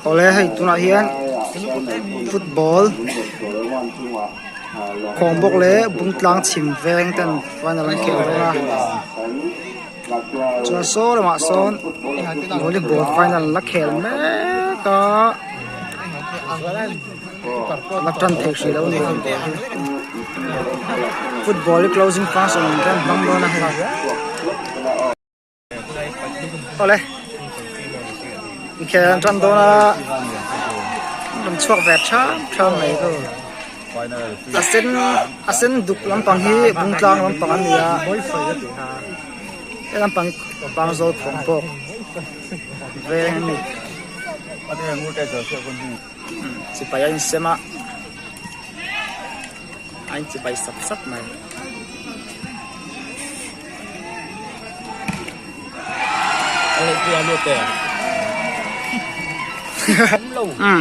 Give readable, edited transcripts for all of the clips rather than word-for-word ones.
Awle hei tunah hian football khawm bawk leh Bungtlang chhim veng ten final an khel dawn a chuan saw lamah sawn volleyball final la khel mek a la tan thei hrih lo a ni football hi closing function ang hian hmang dawn a hei. Awle inkhel an tan dawn a rawn chhuak ve tham tham mai chu a sen a sen duk lampang hi bungtlang lampang a ni a he lampang hi pangzawl khawm pawh veng a ni sipai a insem a a inchibai sap sap mai.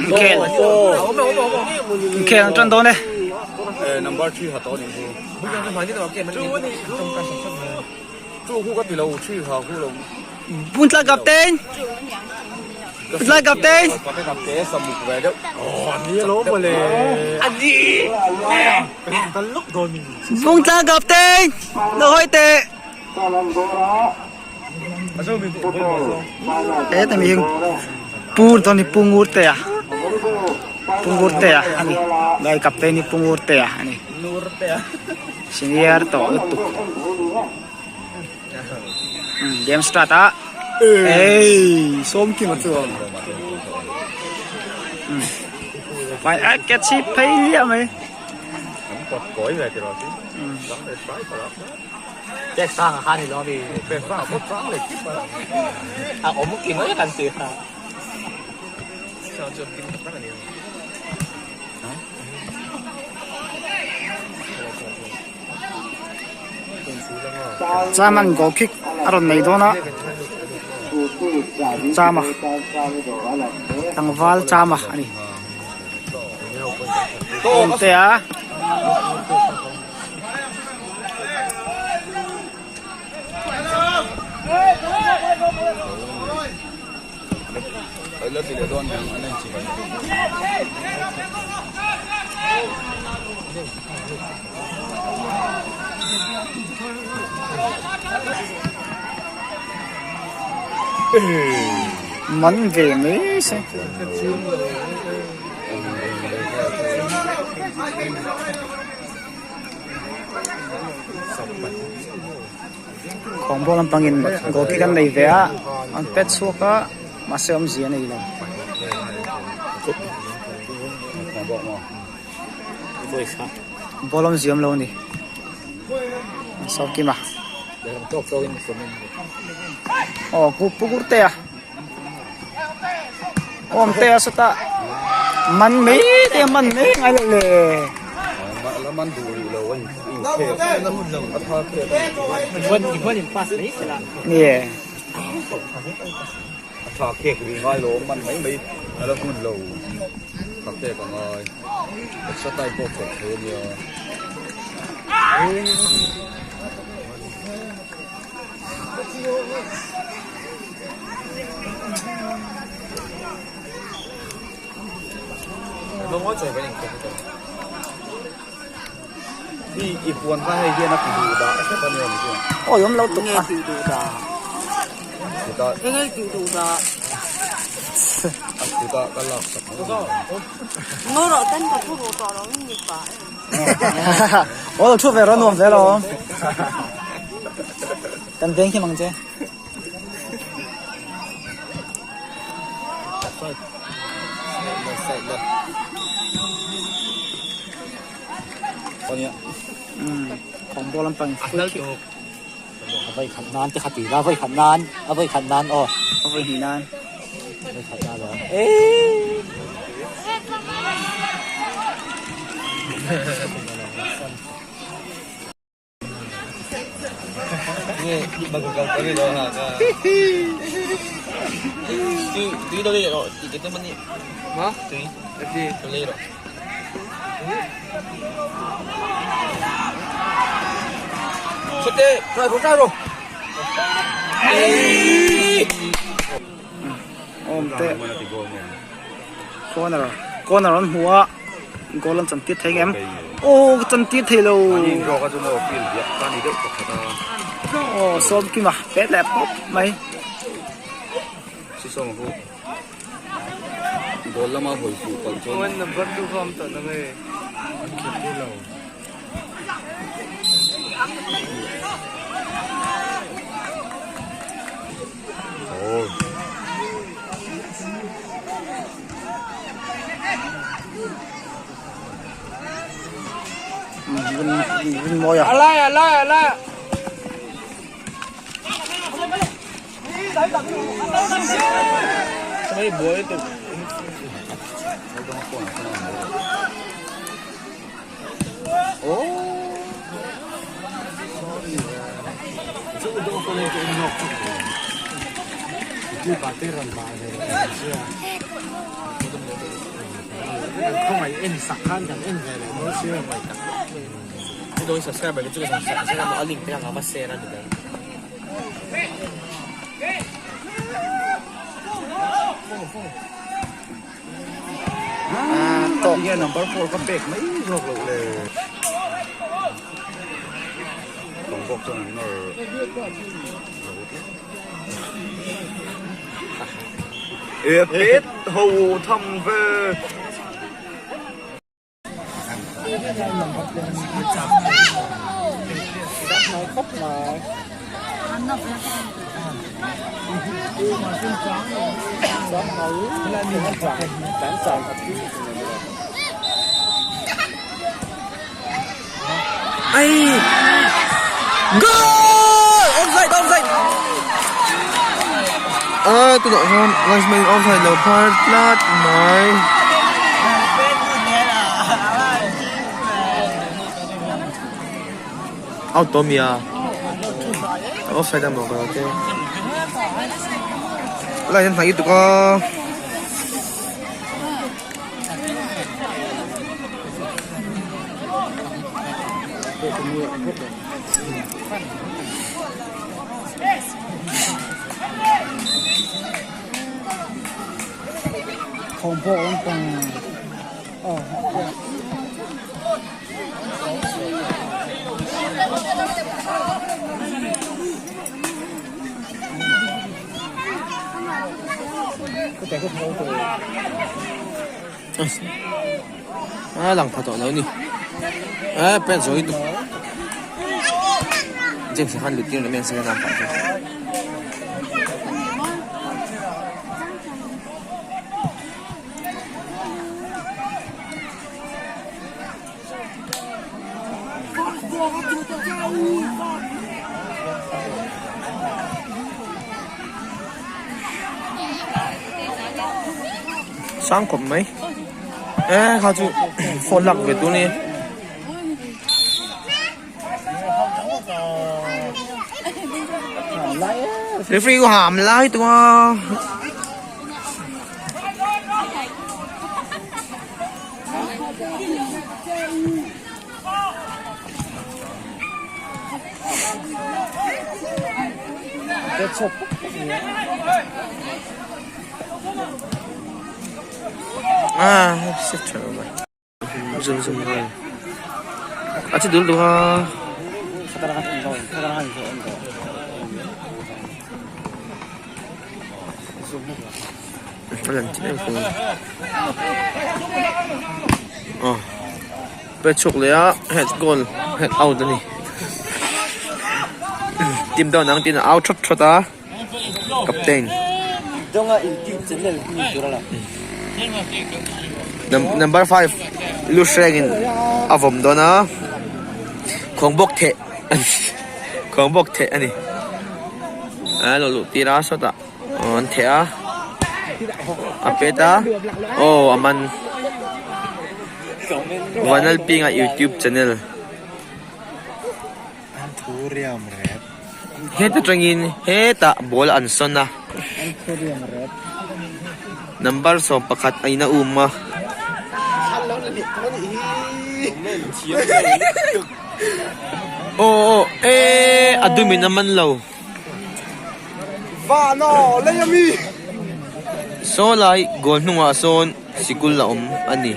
Inkhel inkhel an tan dawn e. Buntla captain Buntla captain Buntla captain lo hawi teh He tami hi Pu dawn hi Pu Ngurtea Pu Ngurtea a ni lai captain hi Pu Ngurtea a ni Senior tawh lutuk. Game start a. Ei, sawm kim a chuang. Vai a ke chi phei lia mai. Quạt cối về thì rồi chứ. Pek sang a ni lo mi. Pek sang a sang le kip a. A awm kim mai kan ti ha. Chaman goal kick a rawn nei dawn a Chama tlangval Chama a ni Awmte a. Man ve mai se. Khawnbawl lampangin goal kick an nei ve a an pet chhuak a mahse awmzia a nei lo. Ball awmzia awm lo a ni an sawi kim a aw pu Gurte a awmte a sawtah man mai te a man mai ngai lo le. Nie. Awi awm lo tuk a. Aw lo thu ve rawh nuam ve lo. Kan veng hi mang che. Khawnbawl an pan full khi. A vawi khat nan te kha ti la, a vawi khat nan, a vawi khat nan aw. A vawi hnih nan. A vawi khat nan aw. Eii. Awm teh. Corner corner an hmu a goal an chantir thei ngem aw ka chantir thei lo aw Sawmkima pet leh pawp mai. A tunah hian linesman offside lo phar tlat mai. Out tawh mi a offside a maw ka lo te line an hnaih lutuk a. A lang pha tawh lo ni a pet zo hi James khan lut tir leh mai ang second half ah chuan. Sang khawp mai e kha chu phone lak ve tur a ni. Referee ko ham lai tua. Ah, se tha lo mai. Zum zum mai. A chi dul duha. A lan chiah em kha. Aw pet chhuak leh a head goal head out a ni team dawn ang tiin a au thawt thawt a captain number 5 lu hrengin a vawm dawn a khawngbawk theh khawngbawk theh a ni a lo luh tir a sawtah. Aw an theh a a pet a aw a man Vanlalpinga youtube channel heta tangin hetah ball an sawn a number 11 a in a um a. Aw aw eh a dumin a man lo. Saw lai goal hnungah sawn. Sikul a awm a ni.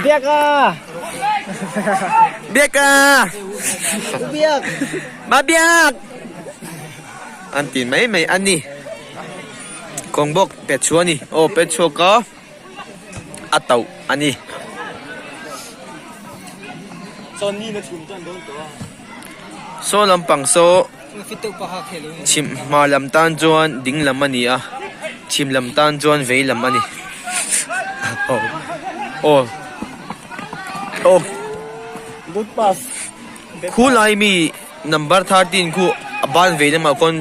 Biaka! Mabiak! An ti mai mai a ni. Kawng bawk pe chhuah a ni. Aw pe chhuak a a tauh a ni. Saw lampang saw chhim hma lam tan chuan ding lam a ni a chhim lam tan chuan vei lam a ni aw aw aw khulai mi number 13 khu a ban vei lamah khawn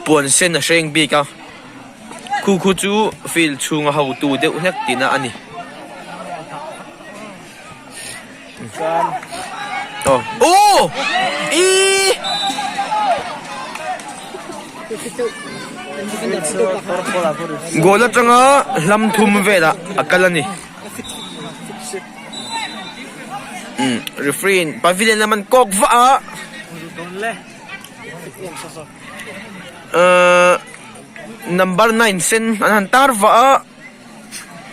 puan sen a hreng bik a khu khu chu field chhunga hotu deuh hlek tihna a ni. Aw aw ih goal atanga hlam thum velah a kal a ni umm referee in pavilion lam an kawk vah a ahh number 9 sen an han tar vah a.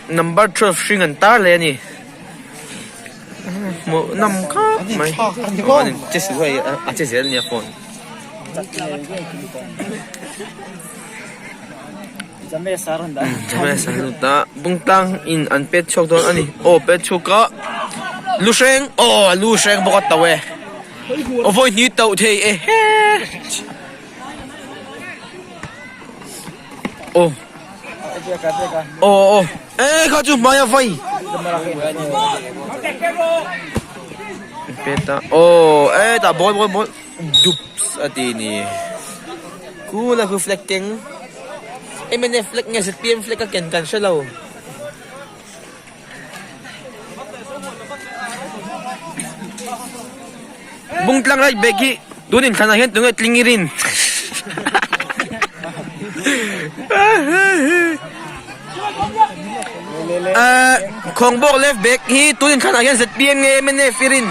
Number 12 hring an tar leh a ni. Hmuh nawm khawp mai. An che su hei a che zel nia phone. James a lut a Bungtlang in an pet chhuak dawn a ni. Aw pet chhuak a lu hreng aw lu hreng bawk a to e. Aw vawi hnih toh thei e he. Aw. Aw aw e kha chu hmai a vai peta aw e tah ball ball ball dups a ti ni cool a khu flag keng mnf flag nge zpm flag a ken kan hre lo. Bungtlang right back hi tun inthlanah hian tunge tling i rin Ahh Khawngbawk left back hi tun inthlanah hian zpm nge mnf i rin.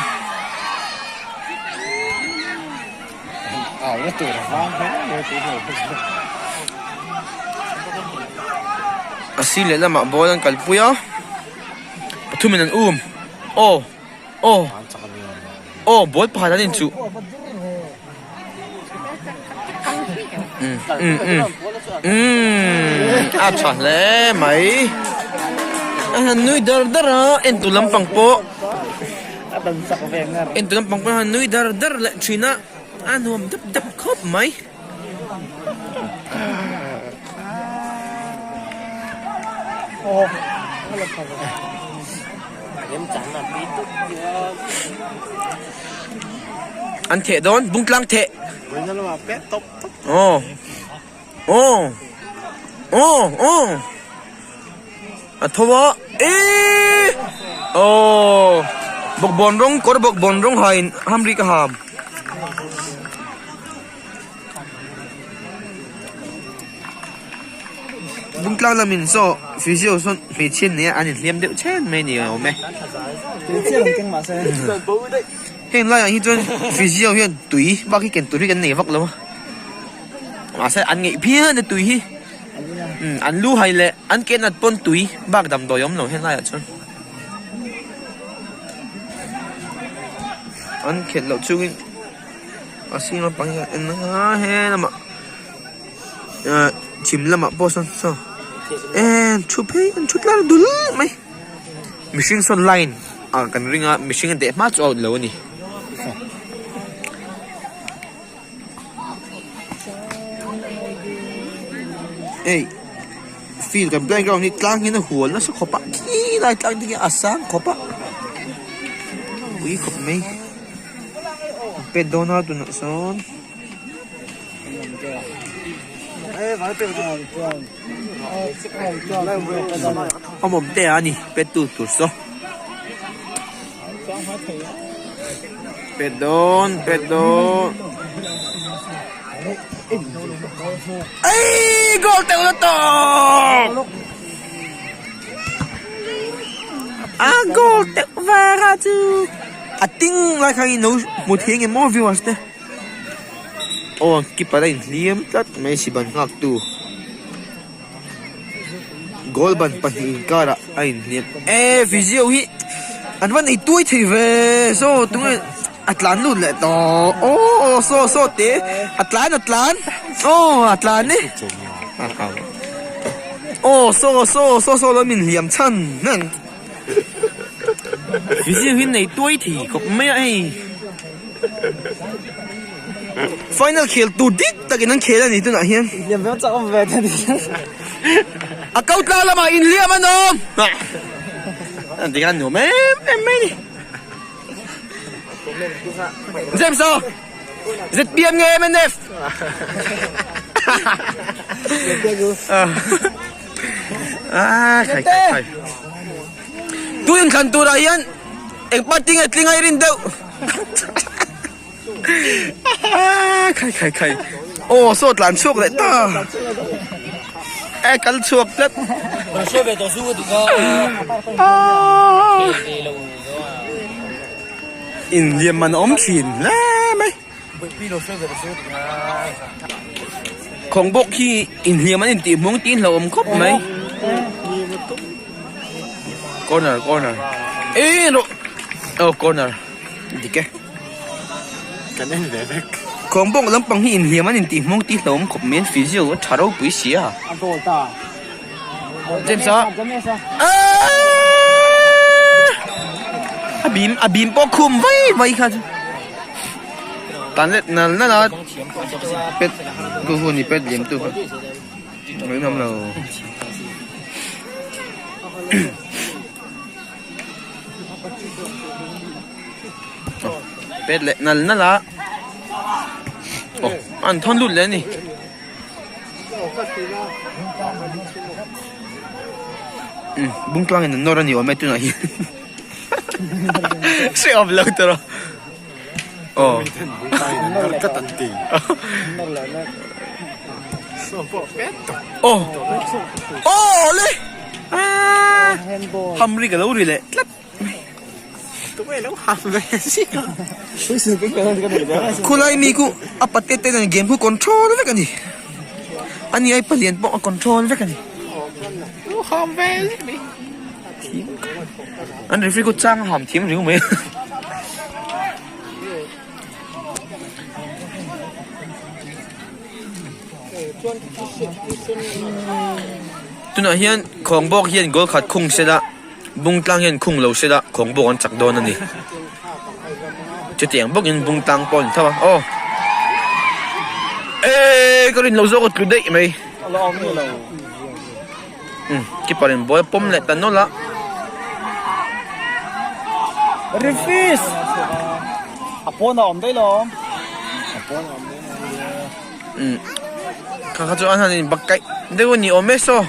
A sir leh lamah ball an kalpui a pathumin an um aw aw aw ball pakhat an inchuh um um um umm a tha hle mai a han nui dar dar a entu lampang pawh. Entu lampang pawh a han nui dar dar leh thin a a nuam dap dap khawp mai. An theh dawn bungtlang theh aw aw aw aw. A tho a eee aww bawkbawn rawng kawr bawkbawn rawng ha in hamri ka ham. Bungtlang lamin saw physio sawn hmeichhia nia an inhliam deuh chhen mai ni a awm e. Heng laiah hi chuan physio hian tui bak hi ken tur hi kan nei vak lo a mahse an ngeih phian a tui hi. An lu hai leh an ke nat pawn tui bak damdawi awm lo helaiah chuan an khelh loh chungin a sir lampang hi a en a he lamah ah chhim lamah pawh sawn saw eh thu phei an thu tlar dul mai mihring sawn line ah kan ring a mihring a deh hma chu a out lo a ni. Hei field kan playground hi tlang hian a hual nasa khawp a khi lai tlang te khi a sang khawp a pui khawp mai an pet dawn a tunah sawn a mawm te a ni pet tu tur saw. Pet dawn pet dawn Ei goal teuh na tawk A goal teuh var a chu a ting lai kha in lo hmu thei nge maw viewers te. Aw keeper a inhliam tlat mai si ban nghak tu goal ban pahnih inkarah a inhliam e physio hi an va nei tuai thei ve saw tunge a tlan lut leh tawh aw saw saw te a tlan a tlan aw a tlan e aw saw saw saw saw lam inhliam chhan hnan. Physio hi nei tuai thei khawp mai a hei. Final khel tur dik takin an khel a ni tunah hian. Inhliam ve chak awm ve te ni. A ko tlang lamah inhliam an awm. An ti khan nuam em em mai ni. James aw. ZPM nge MNF. Ah khai khai khai. Tu inthlan turah hian eng party nge tling a i rin deuh. Khai khai khai aw saw tlan chhuak leh ta e kal chhuak tlat inhliam man a awm thin hle mai khawng bawk hi inhliam an intih hmawng tih hlauhawm khawp mai corner corner e rawh aw corner. Dik e. Kan en ve vek. Khawngbawk lampang hi inhliam an intih hmawng tih hlauhawm khawp mai an physio a tha ropui si a. A goal ta. James a. A bim a bim pawh khum vai vai kha chu. Tan let nal nal a pet tu hu ni pet liam tu kha. Ngaihnawm lo. Pet leh nal nal a aw an thawn lut leh a ni umm bung tlang in an nawr a ni awm e tunah hian hrehawm lo tawh aw aw aw le. Hamri ka lo ri leh tlat mai. Khulai mi khu a pate te nen game khu control vek a ni. Ani ai palian pawh a control vek a ni. An referee khu chang a ham thiam riu mai. Tunah hian khawngbawk hian goal khat khung sela bungtlang hian khung lo sela khawngbawk an chak dawn a ni. Chutiang bawkin bungtlang pawh a ni tho a aw eee ka rin lo zawk a tlu daih mai umm keeper in ball a pawm leh ta nawlh a. Refis a pawn a awm daih lo. Umm kha kha chu an han in bak kaih deuh a ni awm e saw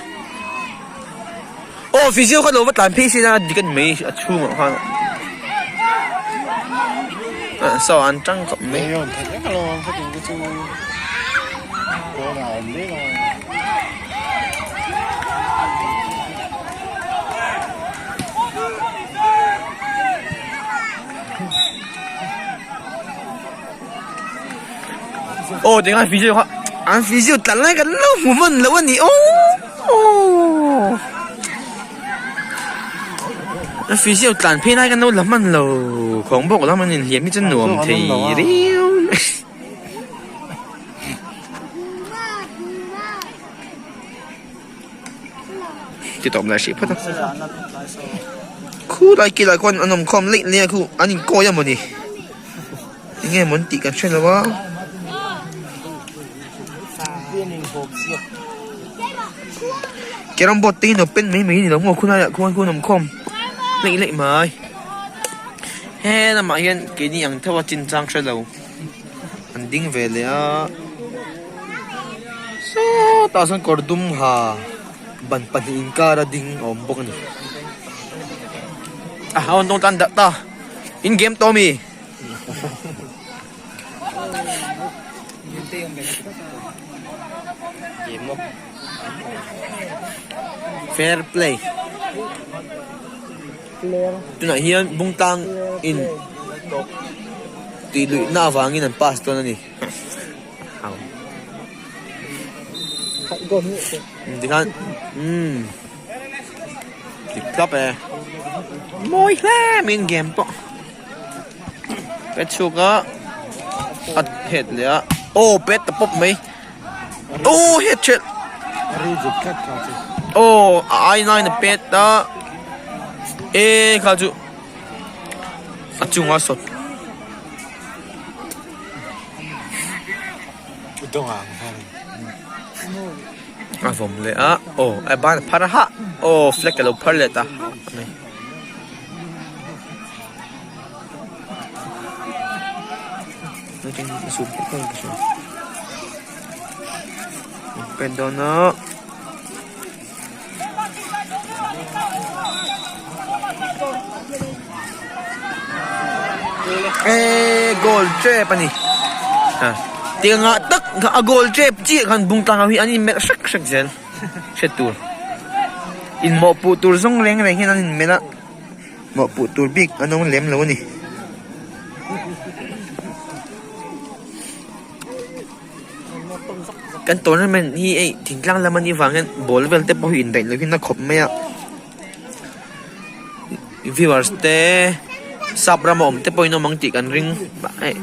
aw physio kha lo va tlan phei se a dik a ni mai a chhungah khan saw an tang khawp mai. Aw tingai physio kha an physio tlan lai kan lo hmu hman lo a ni aw an physio tlan phei lai kan lo la hman lo khawng bawk lam an inhliam hi chu nuam thei riau ti tawp lai hrih phawt a khulai kilai khuan an awm khawm leih leih a khu an inkawi a mawni. Enge maw an tih kan hre lo a. Carrom board te hi lo pen mai mai a ni lo maw khulaiah khuan khuan awm khawm hleih hleih mai. He lamah hian keini ang theuh a chinchang hre lo an ding ve leh a. Sawtah sawn kawr dum ha ban pahnih inkar a ding a awm bawk a ni. A hawn tawng tan dah ta. In game tawh ami? Fair play. Tunah hian bungtlang in tih luih na avangin an pass dawn a ni. Au. Tikhan umm dik thlap e. Mawi hle mai in game pawh. Pet chhuak a a het leh a aw pet ta pawp mai aw het thelh aw a ai nine a pet a e kha chu a chunga sawt. A vawm leh a aw a ban a phar a hah aw flag a lo phar leh ta hah mai. Pet dawn a. Eee goal tep a ni tiang ah tak a goal tep chiah khan bung tlang ho hi an inmelh hrek hrek zel hriat tur inmawhpuh tur zawng reng reng hian an inmelh a mawhpuh tur bik an awm lem lo a ni. Kan tournament hi hei thingtlang lam anih vang hian ball vel te pawh hi indaih loh in a khawp mai a viewers te sap rama awm te pawhin awm ang tih kan ring hei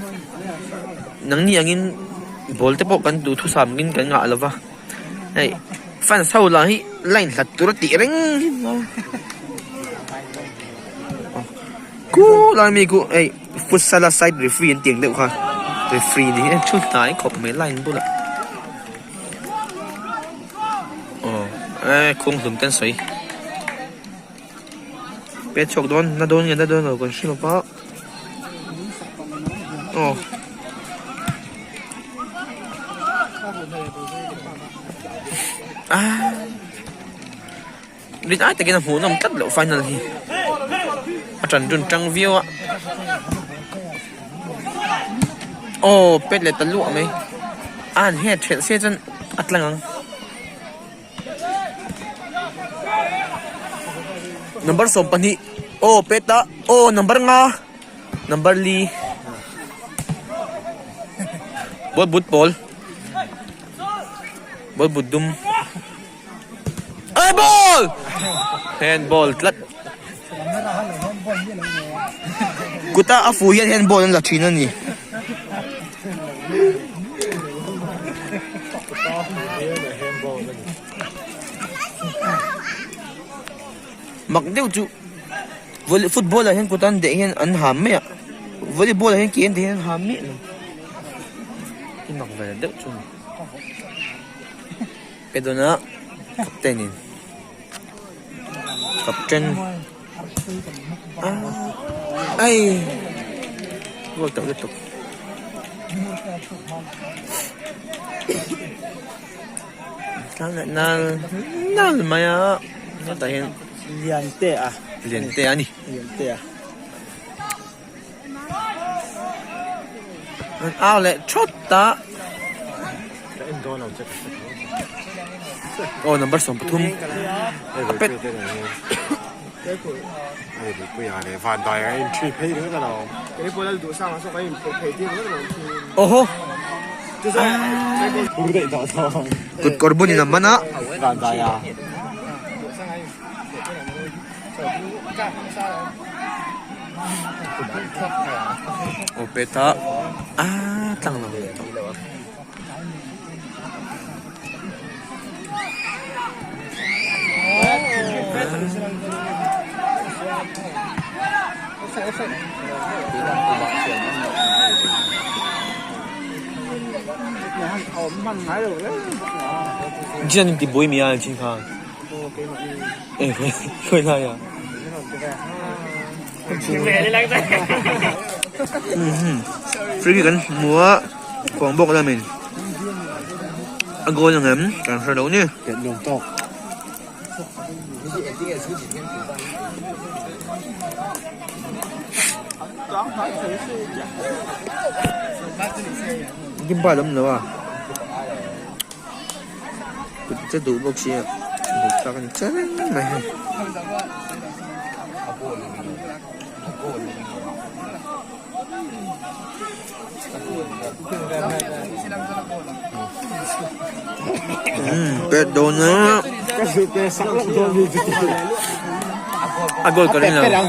nangni angin ball te pawh kan duhthusam angin kan ngah lo va hei fans ho lah hi line hlat tur a tih reng Khulai mi khu hei futsal a side referee an tih ang deuh kha referee ni hi thu hnai khawp mai line bulah aw e khuang hlum te an sawi pet chhuak dawn na dawn nge na dawn lo kan hre lo va aw. Rin ai takin a hmuhnawm tlat loh final hi a tan dun tang viau a aw pet leh ta luah mai a han het hrelh se chuan a tlang ang number 12 aw pet a aw number nga number li ball but pawl ball but dum. Ê ball! Handball tlat. Kuta a fu hian handball an la thin a ni. Mak deuh chu volley football ah hian kuta an deh hian an ham mai a volleyball ah hian ke an deh hian an ham miah lo. I mak ve deuh chu a ni. Pe dawn a captain in captain ai goal teuh lutuk tlang leh nal nal mai a hetah hian Liantea Liantea a ni Liantea An au leh thawt a. Aw number 13 a pet. Awhaw. Kut kawr bun in a man a. Aw pet a ah tlang lo leh tawh. Jian in ti buai mi a chin kha. Free kick an hmu a khuang bawk lamin a goal ang em kan hre lo ni. Gimbal a awm lo a. Kut che duh bawk sia duh tak a ni chiang mai hei. Pet dawn a. A goal ka ring lo.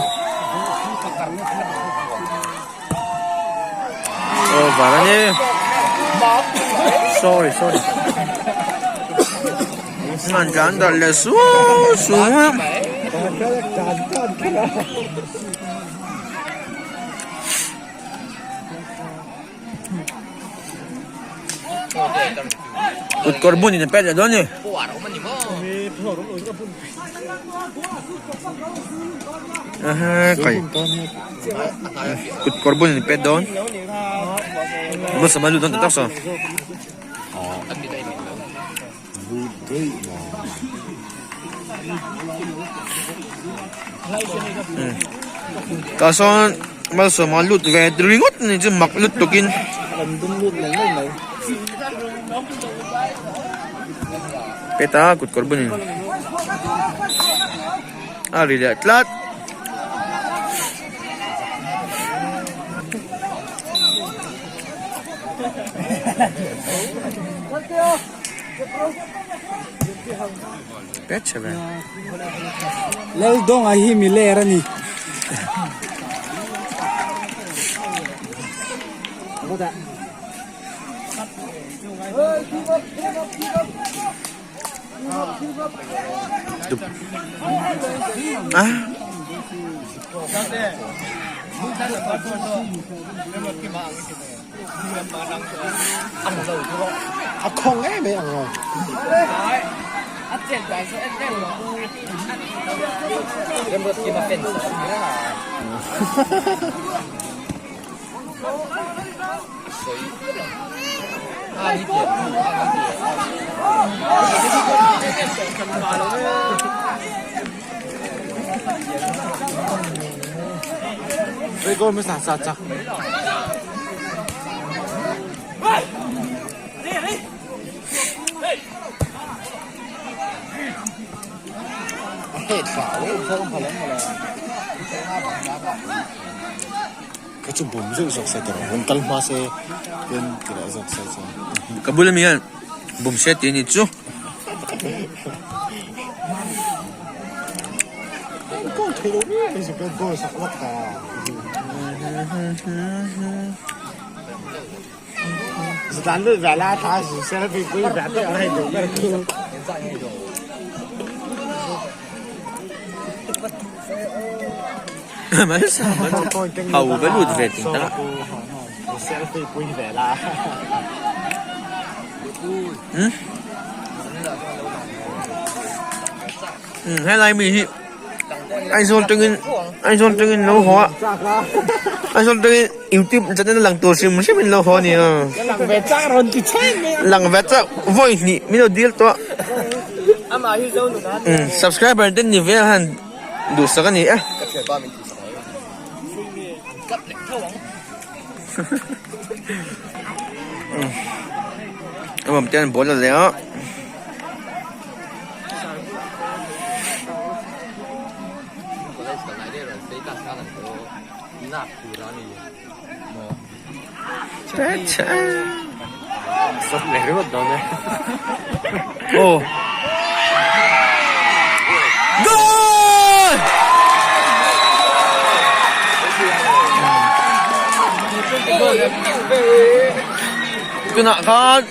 Oh var a ni. Sorry sorry. An tlan darh leh su su a. Kut kawr bun in a pet leh dawn a ni. Kut kawr bun in a pet dawn. Hmasa lut dawn tak tak saw. Tah sawn malsawma lut ve ringawt a ni chu mak lut tukin. Peta kut kawr bunin a ri leh tlat. Laldawng ah hi mi ler a ni. A khawng em em ang aw. Ka chu bum zeuh zawk se tawh rawn kal hma se tin ti leh zawk se chuan. Ka bula mi hian bum se tih a ni chu. Goal thei lo miau mai zawk goal sak lawk ta. Zan lut ve la tha zu selfie pui ve tawh mai duh ber chu. Hau va lut ve ting tak a. Selfie pui ve la. Helai mi hi Aizawl tangin Aizawl tangin lo haw a Aizawl tangin YouTube channel a lang tur hrim hrim in lo haw a ni a lang ve chak vawi hnih min lo dil tawh a subscriber te ni vel han duhsak a ni e. Amam te an bawl a leh a. Aw. Goal! Tunah khan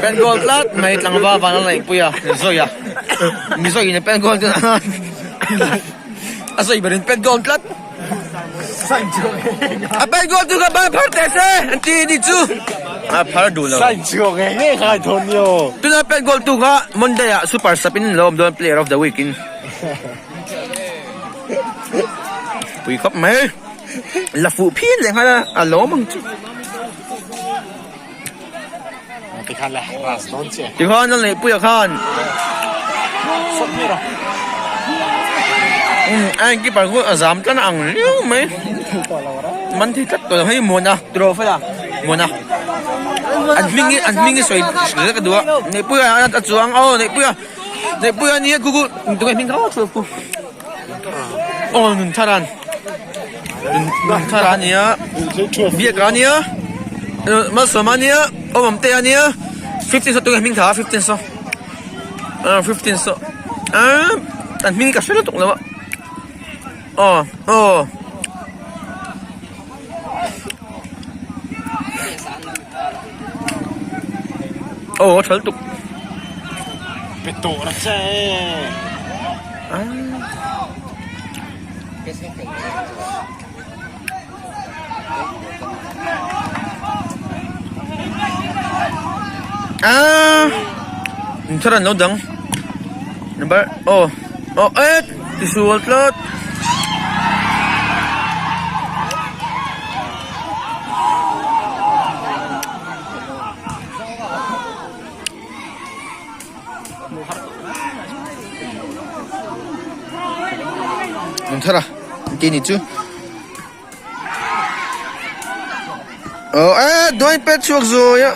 Pen goal tlat mai tlangval van a neih pui a Mizoia Mizoin a pen goal chu a sawi berin pen goal tlat a pen goal chu ka ban phar teh se an ti ni chu a phar duh lo tuna pen goal tu kha Monday ah super sub in lo awm dawn player of the week in. Pui khawp mai la fuh phian leh nghal a a lawm ang chu. Tikhan la ras dawn che. Tikhan a neihpuia khan. A keeper khu a zam tlat ang riau mai. Man thei tlat tawh lo hei Muana tiraw fela Muana. An hming hi an hming hi sawi ka duh a neihpuia a chuang aw neihpuia. Neihpuia a nia Google tunge hming kha thu pu aw Nunthara'n Nunthara a nia Biaka a nia Malsawma a nia Awmawmtea a nia 15 saw tunge hming kha 15 saw 15 saw an hming ka hre lutuk lo a aw aw. Aw a tha lutuk. Pe tawh ra che. Ah, thar an lo dang. Number aw aw eh tisual tlat. An thar a an ti ni chu aw e duai pet chhuak zawi a.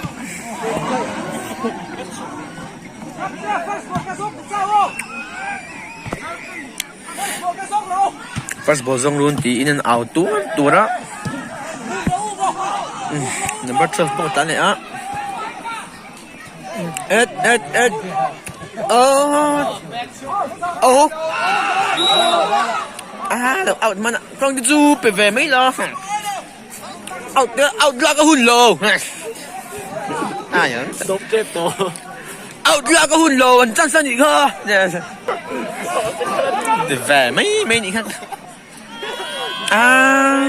First ball zawng run tiin an au tur tur a number 12 pawh a tlan leh a et et et aww aw a lo out hman a tawng te chu pe ve mai la out out lak a hun lo out lak a hun lo an chance a nih kha ti ve mai mai nih kha ah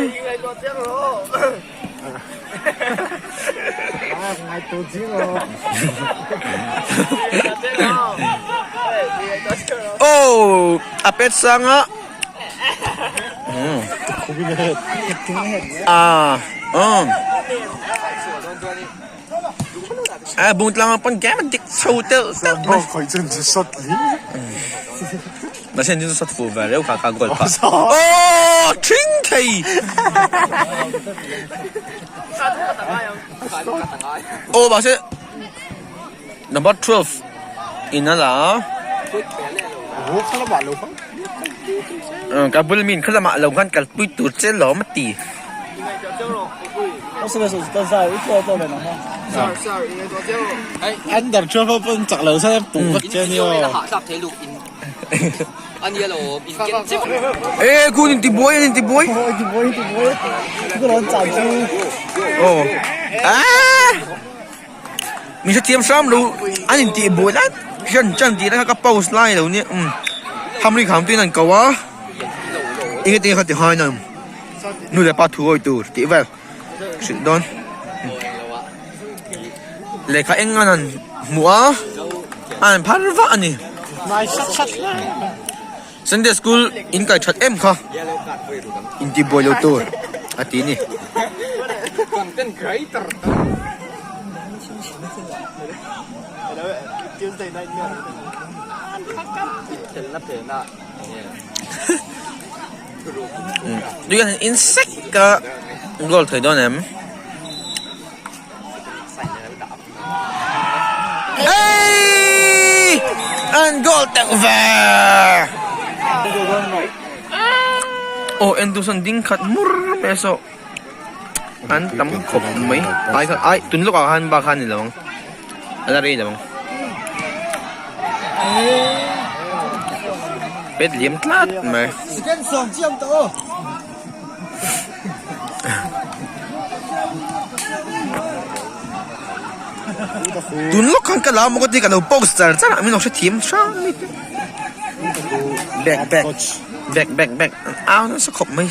oh a pet sang a Ah, um. A bung tlang pawn game a dik chho telh telh mai. Khoi chun chu shot li. Ma sen chu shot fu ve reuh kha kha goal pha. Oh, thing thei. Oh, ma se number 12 in a la. Ka bul min khalamah lo khan kalpui tur che lawm a ti. E kun in ti buai an in ti buai. Oh. Ah! Mi hrethiam hram lo an in tih buai lai hian chan tih lai kha ka pause lai lo nia umm hamri kham tuin an ko a eng eng kha ti hain a nu leh pa thu awi tur tih vel hrilh dawn lehkha eng an han hmuh a a han phar vah a ni Sunday school in kai that em kha in ti buai lo tur a ti ni. Tui an in sek a goal thei dawn em? Hey! An goal teuh ve! Oh, en tu san ding khat mur mai saw. An tam khawp mai. Ai kha ai tun lawkah khan bak khan ni lo ang. A la rei lo ang. Pet liam tlat mai. Tun lawk khan ka la maw ka ti ka lo post char char a min lo hrethiam hrang mai te back back back back back an au nasa khawp mai.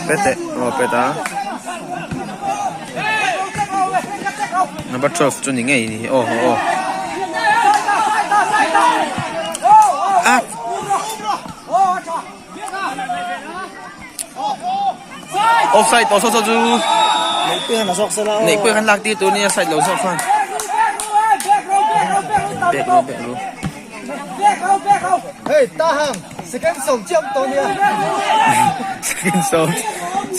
Pet eh aw pet a number 12 chu ni ngei ni aw aw ah offside tawh saw saw chu neihpuia khan lak tir tur nia side lo zawk khan back ru back ru Hey, ta hang, second song chiam to nia. Second song.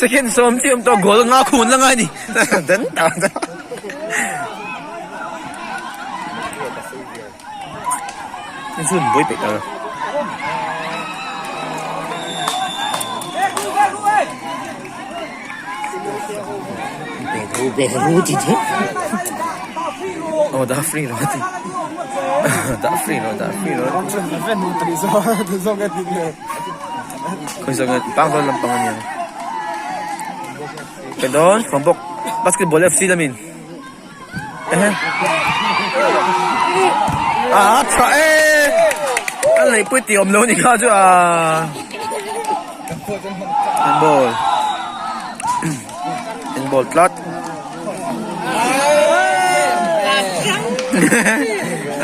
Second sawm chiah awm tawh goal nga khun la ngai a ni. Dan ta ta. Zun buai peih ta lo. Beru beru ti te. Oh dah free lo ti. Dah free lo dah free lo. Khawi zawk nge pang dawn lampang a nia. Pe dawn Khuangbawk basketball FC lamin. A tha e an leipui tih awm lo ni kha chu a handball handball tlat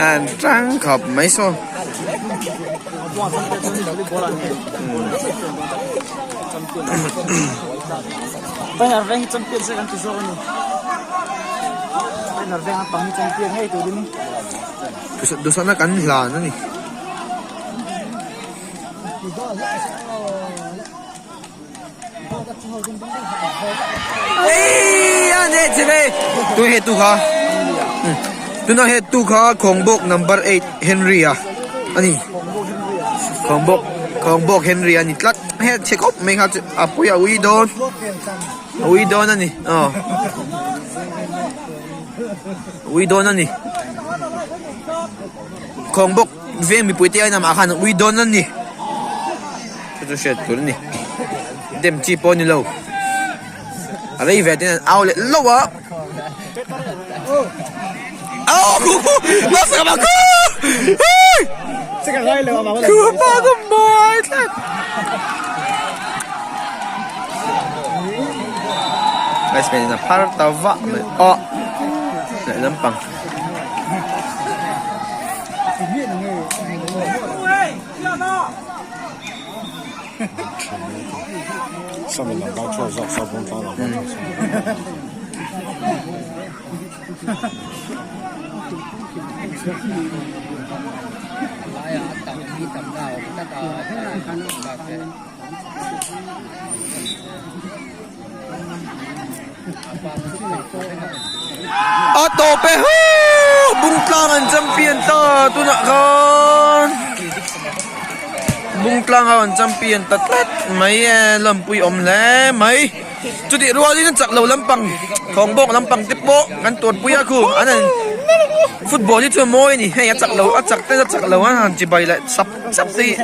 an tang khawp mai saw. Duhsakna kan hlan a ni. Tuna he tu kha tuna he tu kha Khawngbawk number 8 Henry a ani Khawngbawk Khawngbawk Henry a ni tlat he chhe khawp mai kha chu a pui a ui dawn a ui dawn a ni aw ui dawn a ni Khawngbawk veng mipui te aiin amah khan a ui dawn a ni chu chu hriat tur a ni dem chi pawh a ni lo a rei ve ten an au leh hlauh a Batsman in a phar ta vah mai aw lehlam pang. A tawp e huu Bungtlang an champion ta tunah khan Bungtlang ho an champion ta tlat mai e lawmpui awm hle mai chutih rualin a chak lo lampang thawng bawk lampang te pawh kan tuarpui a khu an han football hi chu a mawi a ni hei a chak lo a chak ten a chak lo a han chibai leh sap sap te hi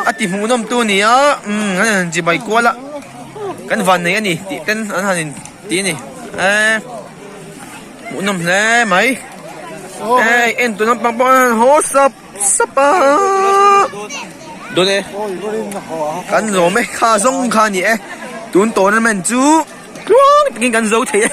a ti hmuhnawm tu a ni a umm an han chibai kual a. Kan van nei a ni tih ten an han in ti a ni eee hmuhnawm hle mai hei en tu lampang pawh an han haw sap sap a dawn e kan lawm e kha zawng kha a ni e tun tournament chu tluang takin kan zo thei e.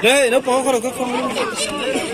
Hey, naupang kha lo ka khawng.